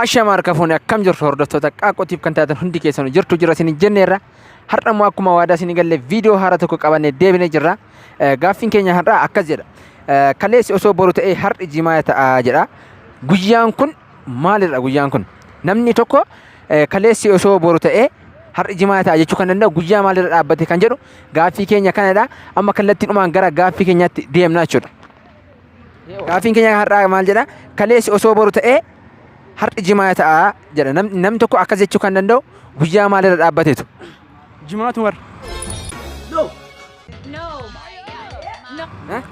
Ashama harka fuune akkam jirtu hordoftoota qaaqotiif kan taatan hundi keessanuu jirtu jira isin jenneerra. Har'a immoo akkuma waadaa isin galle viidiyoo haaraa tokko qabannee deebinee jirra. Gaaffiin keenya har'aa akkas jedha. Kaleessi osoo boru ta'ee har'i jimaa ta'a jedha. Guyyaan kun maalidha guyyaan kun? Namni tokko kaleessi osoo boru ta'ee har'i jimaa ta'a jechuu kan danda'u guyyaa maalirra dhaabbate kan jedhu gaaffii keenya kanadha. Amma kallattiidhumaan gara gaaffii keenyaatti deemna jechuudha. Gaaffiin keenya har'aa maal jedha? Kaleessi osoo boru ta'ee har'i jimaa ta'a jedha. Namni tokko akkas jechuu kan danda'u guyyaa maalirra dhaabbateetu? Jimaatu war.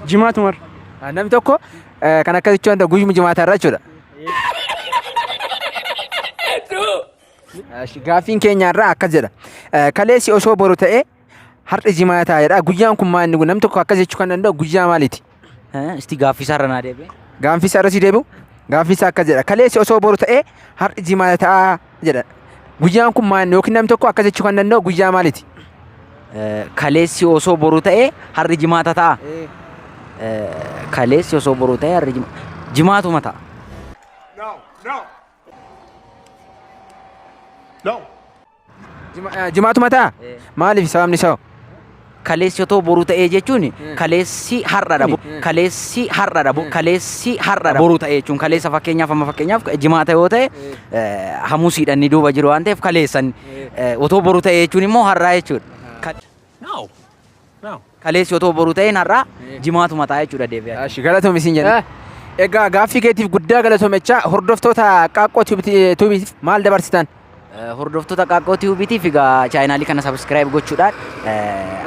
Jimaatu war. Namni tokko kan akkas jechuu danda'u guyyuma jimaataa irra jechuudha. Gaaffiin keenya har'aa akkas jedha. Kaleessi osoo boru ta'ee har'i jimaataa jedha. Guyyaan kun maal inni namni tokko akkas jechuu kan danda'u guyyaa maaliiti? Isti gaaffii isaarra naa deebi'e. Gaaffii isaa irra si deebi'u? Gaaffii isaa akkas jedha. Kaleessi osoo boru ta'ee har'i jimaata ta'a jedha. Guyyaan kun maal yookiin namni tokko akkas jechuu kan danda'u guyyaa maaliiti? Kaleessi osoo boru ta'ee har'i jimaata ta'a. Kaleessi osoo boru ta'ee har'i jimaatuma ta'a. No. Jimaatuma ta'a? Maaliif sababni isaa? Kaleessi otoo boru ta'ee jechuun kaleessi har'adha. Kaleessi har'adha. Kaleessi har'adha. Boru ta'ee jechuun kaleessa fakkeenyaaf amma fakkeenyaaf jimaata yoo ta'e hamusiidha inni duuba jiru waan ta'eef kaleessan otoo boru ta'ee jechuun immoo har'aa jechuudha. No. No. Kaleessi otoo boru ta'een har'aa jimaatuma ta'a jechuudha deebi'ee. Ashi galatoomi isin jenna. Egaa gaaffii keetiif guddaa galatoomechaa hordoftoota Qaaqqoo Tuubiitiif maal dabarsitan? Hordoftoota Qaaqqoo Tuubiitiif egaa chaayinaalii kana subscribe gochuudhaan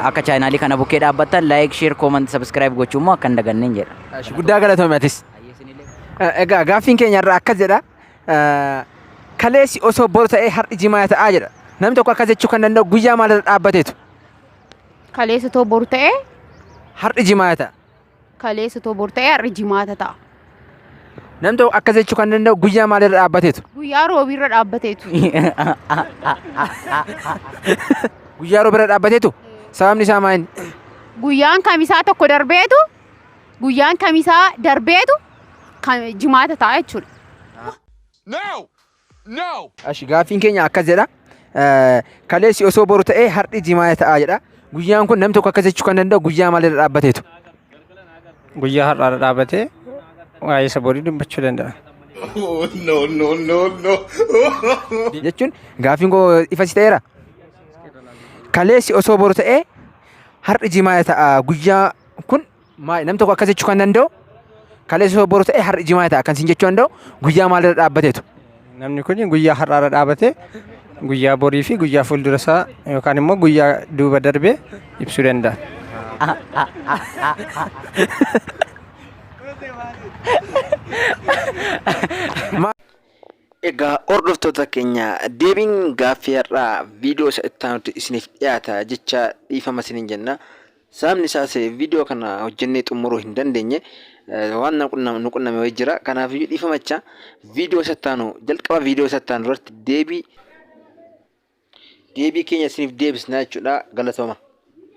akka chaayinaalii kana bukkee dhaabbattan like, share, comment, subscribe gochuu immoo akka hin daganneen jedha. Ashi guddaa galatoomi atis. Egaa gaaffiin keenya irraa akkas jedha. Kaleessi osoo boru ta'ee har'i jimaa ta'aa jedha. Namni tokko akkas jechuu kan danda'u guyyaa maalirra dhaabbateetu? Kaleessa otoo boru ta'ee Har'i jimaata ta'a. Kaleessa otoo boru ta'ee har'i jimaata ta'a. Namni tokko akkas jechuu kan danda'u guyyaa maalirra dhaabbateetu? Guyyaa roobiirra dhaabbateetu. Guyyaa roobirra dhaabbateetu? Sababni isaa maal? Guyyaan kamisaa tokko darbeetu guyyaan kamisaa darbeetu kan jimaata ta'a jechuudha. No! No! Ashi gaaffiin keenya akkas jedha. Kaleessi osoo boru ta'ee har'i jimaata ta'a jedha. Guyyaan kun namni tokko akkas jechuu kan danda'u guyyaa maalirra dhaabbateetu? Guyyaa har'aarra dhaabatee waa'ee isa borii dubbachuu danda'a. Oh, no, no, no, no. Jechuun gaaffiin koo ifa si ta'eera. Kaleessi osoo boru ta'ee har'i jimaata ta'a. Guyyaa kun maali? Namni tokko akkas jechuu kan danda'u kaleessa osoo boru ta'e har'i jimaa ta'a kan siin jechuu danda'u guyyaa maalirra dhaabbateetu. Namni kun guyyaa har'aarra dhaabatee guyyaa borii fi guyyaa fuuldura isaa yookaan immoo guyyaa duuba darbee ibsuu danda'a. Egaa hordoftoota keenya deebiin gaaffii har'aa viidiyoo isa itti aanutti isiniif dhiyaata jecha dhiifama isiniin jenna. Sababni isaas viidiyoo kana hojjennee xumuruu hin dandeenye waan nu qunname wayii jira. Kanaafiyyuu dhiifama jecha viidiyoo isa itti aanu jalqaba viidiyoo isa itti aanu irratti deebii deebii keenya isiniif deebisna jechuudha. Galatooma.